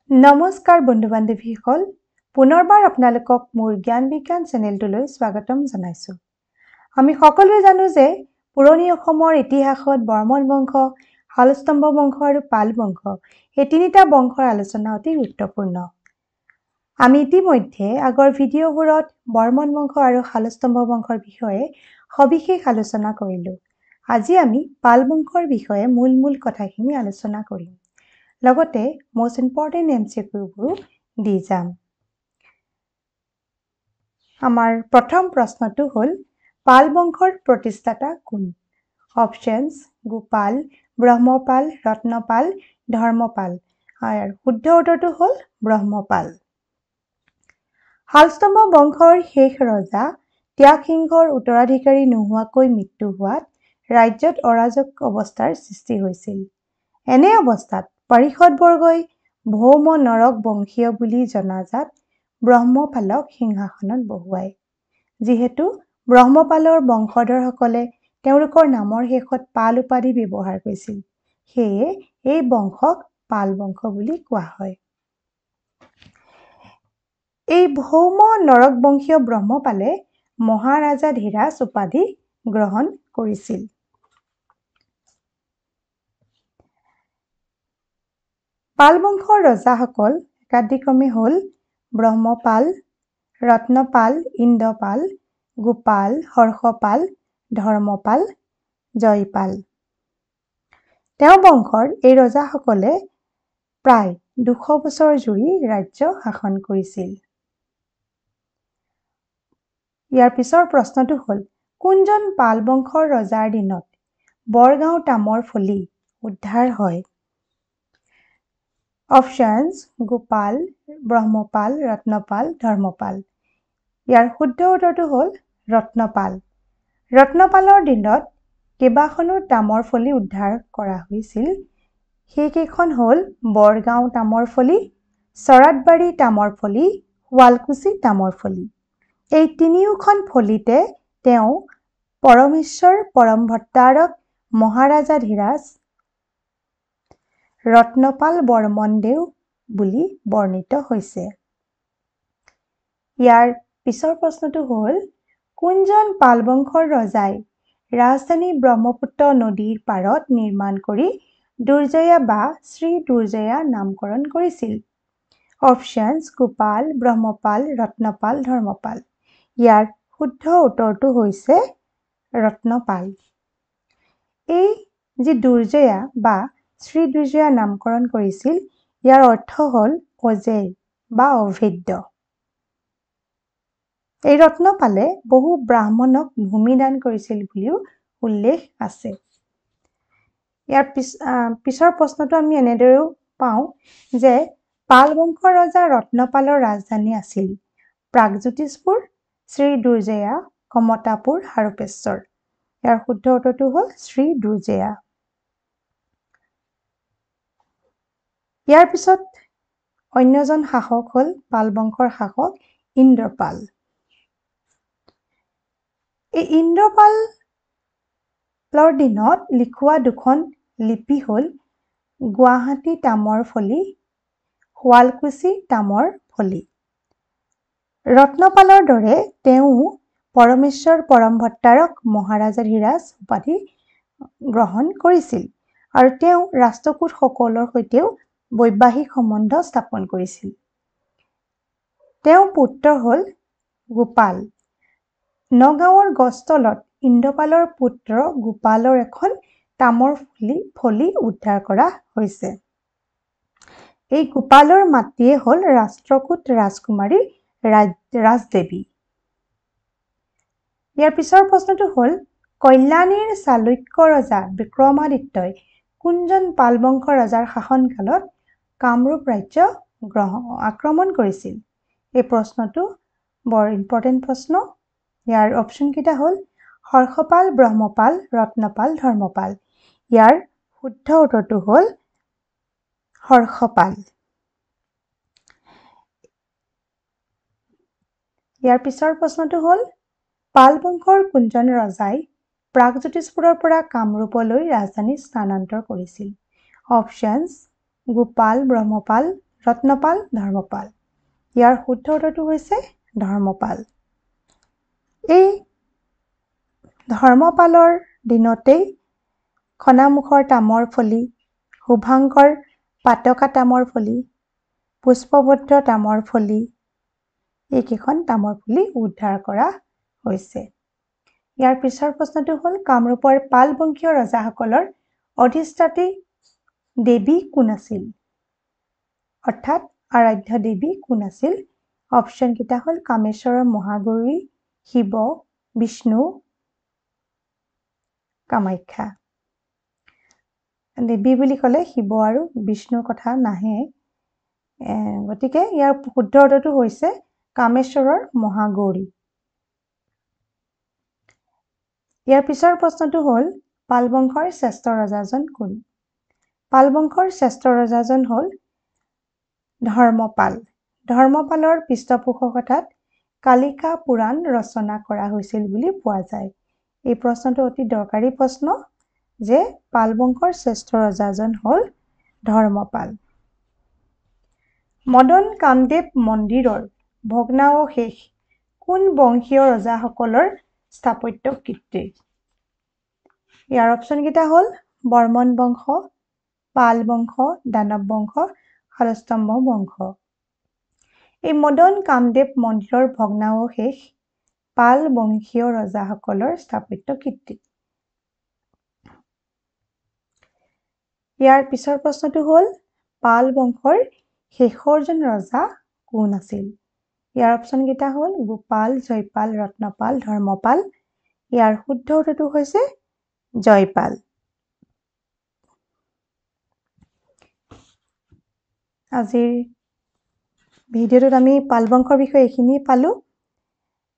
নমস্কাৰ বন্ধু বান্ধৱীসকল, পুনৰবাৰ আপোনালোকক মোৰ জ্ঞান বিজ্ঞান চেনেলটোলৈ স্বাগতম জনাইছোঁ। আমি সকলোৱে জানো যে পুৰণি অসমৰ ইতিহাসত বৰ্মন বংশ, শালস্তম্ভ বংশ আৰু পাল বংশ এই তিনিটা বংশৰ আলোচনা অতি গুৰুত্বপূৰ্ণ। আমি ইতিমধ্যে আগৰ ভিডিঅ'বোৰত বৰ্মন বংশ আৰু শালস্তম্ভ বংশৰ বিষয়ে সবিশেষ আলোচনা কৰিলোঁ। আজি আমি পাল বংশৰ বিষয়ে মূল মূল কথাখিনি আলোচনা কৰিম, লগতে মষ্ট ইম্পৰ্টেণ্ট এমচিকিউবোৰো দি যাম। আমাৰ প্ৰথম প্ৰশ্নটো হ'ল, পাল বংশৰ প্ৰতিষ্ঠাতা কোন? অপশ্যনছ গোপাল, ব্ৰহ্মপাল, ৰত্নপাল, ধৰ্মপাল। আৰু শুদ্ধ উত্তৰটো হ'ল ব্ৰহ্মপাল। শালস্তম্ভ বংশৰ শেষ ৰজা ত্যাগসিংহৰ উত্তৰাধিকাৰী নোহোৱাকৈ মৃত্যু হোৱাত ৰাজ্যত অৰাজক অৱস্থাৰ সৃষ্টি হৈছিল। এনে অৱস্থাত পাৰিষদবৰ্গই ভৌম নৰক বংশীয় বুলি জনাজাত ব্ৰহ্মপালক সিংহাসনত বহুৱায়। যিহেতু ব্ৰহ্মপালৰ বংশধৰসকলে তেওঁলোকৰ নামৰ শেষত পাল উপাধি ব্যৱহাৰ কৰিছিল, সেয়ে এই বংশক পাল বংশ বুলি কোৱা হয়। এই ভৌম নৰক বংশীয় ব্ৰহ্মপালে মহাৰাজা ধীৰাজ উপাধি গ্ৰহণ কৰিছিল। পাল বংশৰ ৰজাসকল একাদিক্ৰমে হ'ল ব্ৰহ্মপাল, ৰত্নপাল, ইন্দ্ৰপাল, গোপাল, হৰ্ষপাল, ধৰ্মপাল, জয়পাল। তেওঁৰ বংশৰ এই ৰজাসকলে প্ৰায় 200 বছৰ জুৰি ৰাজ্য শাসন কৰিছিল। ইয়াৰ পিছৰ প্ৰশ্নটো হ'ল, কোনজন পাল বংশৰ ৰজাৰ দিনত বৰগাঁও তামৰ ফলি উদ্ধাৰ হয়? অপশ্যনছ গোপাল, ব্ৰহ্মপাল, ৰত্নপাল, ধৰ্মপাল। ইয়াৰ শুদ্ধ উত্তৰটো হ'ল ৰত্নপাল। ৰত্নপালৰ দিনত কেইবাখনো তামৰ ফলি উদ্ধাৰ কৰা হৈছিল। সেইকেইখন হ'ল বৰগাঁও তামৰ ফলি, চৰাতবাৰী তামৰ ফলি, শুৱালকুছি তামৰ ফলি। এই তিনিওখন ফলিতে তেওঁ পৰমেশ্বৰ পৰম ভট্টাৰক মহাৰাজা ধীৰাজ ৰত্নপাল বৰ্মনদেউ বুলি বৰ্ণিত হৈছে। ইয়াৰ পিছৰ প্ৰশ্নটো হ'ল, কোনজন পাল বংশৰ ৰজাই ৰাজধানী ব্ৰহ্মপুত্ৰ নদীৰ পাৰত নিৰ্মাণ কৰি দুৰ্জয়া বা শ্ৰী দুৰ্জয়া নামকৰণ কৰিছিল? অপশ্যনছ গোপাল, ব্ৰহ্মপাল, ৰত্নপাল, ধৰ্মপাল। ইয়াৰ শুদ্ধ উত্তৰটো হৈছে ৰত্নপাল। এই যি দুৰ্জয়া বা শ্ৰী দুৰ্জয়া নামকৰণ কৰিছিল, ইয়াৰ অৰ্থ হ'ল অজেয় বা অভেদ্য। এই ৰত্নপালে বহু ব্ৰাহ্মণক ভূমিদান কৰিছিল বুলিও উল্লেখ আছে। ইয়াৰ পিছৰ প্ৰশ্নটো আমি এনেদৰেও পাওঁ যে পাল বংশৰ ৰজা ৰত্নপালৰ ৰাজধানী আছিল প্ৰাগজ্যোতিষপুৰ, শ্ৰী দুৰ্জয়া, কমতাপুৰ, হাৰুপেশ্বৰ। ইয়াৰ শুদ্ধ উত্তৰটো হ'ল শ্ৰী দুৰ্জয়া। ইয়াৰ পিছত অন্যজন শাসক হ'ল পাল বংশৰ শাসক ইন্দ্ৰপাল। এই ইন্দ্ৰপালৰ দিনত লিখোৱা দুখন লিপি হ'ল গুৱাহাটী তামৰ ফলি, শুৱালকুছি তামৰ ফলি। ৰত্নপালৰ দৰে তেওঁ পৰমেশ্বৰ পৰম ভট্টাৰক মহাৰাজা ধীৰাজ উপাধি গ্ৰহণ কৰিছিল আৰু তেওঁ ৰাষ্ট্ৰকূটসকলৰ সৈতেও বৈবাহিক সম্বন্ধ স্থাপন কৰিছিল। তেওঁৰ পুত্ৰ হ'ল গোপাল। নগাঁৱৰ গছতলত ইন্দ্ৰপালৰ পুত্ৰ গোপালৰ এখন তামৰ ফলি উদ্ধাৰ কৰা হৈছে। এই গোপালৰ মাতৃয়ে হ'ল ৰাষ্ট্ৰকূট ৰাজকুমাৰী ৰাজদেৱী। ইয়াৰ পিছৰ প্ৰশ্নটো হ'ল, কল্যাণীৰ চালুক্য ৰজা বিক্ৰমাদিত্যই কোনজন পাল বংশৰ ৰজাৰ শাসনকালত কামৰূপ ৰাজ্য আক্ৰমণ কৰিছিল? এই প্ৰশ্নটো বৰ ইম্পৰ্টেণ্ট প্ৰশ্ন। ইয়াৰ অপশ্যনকেইটা হ'ল হৰ্ষপাল, ব্ৰহ্মপাল, ৰত্নপাল, ধৰ্মপাল। ইয়াৰ শুদ্ধ উত্তৰটো হ'ল হৰ্ষপাল। ইয়াৰ পিছৰ প্ৰশ্নটো হ'ল, পাল বংশৰ কোনজন ৰজাই প্ৰাগজ্যোতিষপুৰৰ পৰা কামৰূপলৈ ৰাজধানী স্থানান্তৰ কৰিছিল? অপশ্যনছ গোপাল, ব্ৰহ্মপাল, ৰত্নপাল, ধৰ্মপাল। ইয়াৰ শুদ্ধ উত্তৰটো হৈছে ধৰ্মপাল। এই ধৰ্মপালৰ দিনতেই খনামুখৰ তামৰ ফলি, শুভাংকৰ পাতকা তামৰ ফলি, পুষ্পভদ্ৰ তামৰ ফলি, এইকেইখন তামৰ ফলি উদ্ধাৰ কৰা হৈছে। ইয়াৰ পিছৰ প্ৰশ্নটো হ'ল কামৰূপৰ পাল বংশীয় ৰজাসকলৰ অধিষ্ঠাত্ৰী দেৱী কোন আছিল? অৰ্থাৎ আৰাধ্য দেৱী কোন আছিল? অপশ্যনকেইটা হ'ল কামেশ্বৰৰ মহাগৌৰী, শিৱ, বিষ্ণু, কামাখ্যা। দেৱী বুলি ক'লে শিৱ আৰু বিষ্ণুৰ কথা নাহে, গতিকে ইয়াৰ শুদ্ধ উত্তৰটো হৈছে কামেশ্বৰৰ মহাগৌৰী। ইয়াৰ পিছৰ প্ৰশ্নটো হ'ল পাল বংশৰ শ্ৰেষ্ঠ ৰজাজন কোন? পাল বংশৰ শ্ৰেষ্ঠ ৰজাজন হ'ল ধৰ্মপাল। ধৰ্মপালৰ পৃষ্ঠপোষকতাত কালিকা পুৰাণ ৰচনা কৰা হৈছিল বুলি পোৱা যায়। এই প্ৰশ্নটো অতি দৰকাৰী প্ৰশ্ন যে পাল বংশৰ শ্ৰেষ্ঠ ৰজাজন হ'ল ধৰ্মপাল। মদন কামদেৱ মন্দিৰৰ ভগ্নাৱশেষ কোন বংশীয় ৰজাসকলৰ স্থাপত্য কীৰ্তি? ইয়াৰ অপশ্যনকেইটা হ'ল বৰ্মন বংশ, পাল বংশ, দানৱ বংশ, শালস্তম্ভ বংশ। এই মদন কামদেৱ মন্দিৰৰ ভগ্নাৱশেষ পাল বংশীয় ৰজাসকলৰ স্থাপত্য কীৰ্তি। ইয়াৰ পিছৰ প্ৰশ্নটো হ'ল পাল বংশৰ শেষৰজন ৰজা কোন আছিল? ইয়াৰ অপশ্যনকেইটা হ'ল গোপাল, জয়পাল, ৰত্নপাল, ধৰ্মপাল। ইয়াৰ শুদ্ধ উত্তৰটো হৈছে জয়পাল। আজিৰ ভিডিঅ'টোত আমি পাল বংশৰ বিষয়ে এইখিনিয়ে পালোঁ।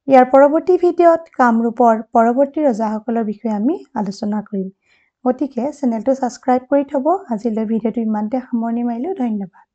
ইয়াৰ পৰৱৰ্তী ভিডিঅ'ত কামৰূপৰ পৰৱৰ্তী ৰজাসকলৰ বিষয়ে আমি আলোচনা কৰিম। গতিকে চেনেলটো ছাবস্ক্ৰাইব কৰি থ'ব। আজিলৈ ভিডিঅ'টো ইমানতে সামৰণি মাৰিলোঁ। ধন্যবাদ।